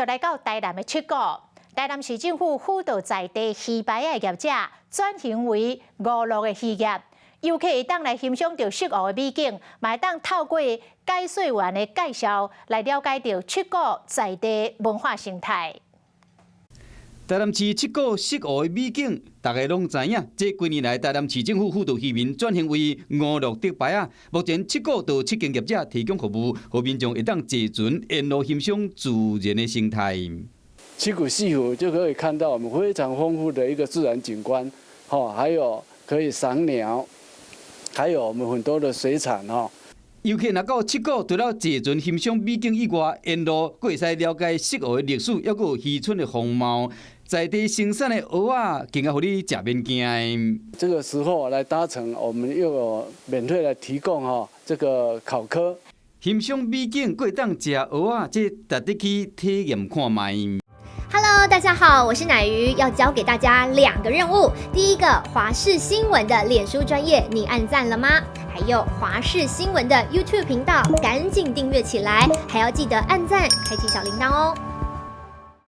續來到台南的七股，台南市政府輔導在地魚排仔的業者轉型為娛樂的漁業，遊客會當來欣賞著潟湖的美景，嘛會當透過解說員的介紹來了解著七股在地文化生態。台南市七股潟湖的美景，大家攏知影。這幾年來，台南市政府輔導漁民轉型為娛樂竹排仔。目前七股就七間業者提供服務，予民眾會當坐船沿路欣賞自然的生態。七股潟湖就可以看到我們非常豐富的一個自然景觀，吼，還有可以賞鳥，還有我們很多的水產，吼。遊客若到七股，除了坐船欣賞美景以外，沿路閣會使了解潟湖的歷史，猶閣有漁村的風貌，在地生產的蚵仔，更加予你食免驚。這個時候來搭乘，我們又有免費來提供哈這個烤蚵。欣賞美景，閣會當食蚵仔，這值得去體驗看覓。 Hello，大家好，我是乃瑜，要交給大家兩個任務。第一個，華視新聞的臉書專頁，你按讚了嗎？還有華視新聞的 YouTube 頻道，趕緊訂閱起來，還要記得按讚，開啟小鈴鐺哦。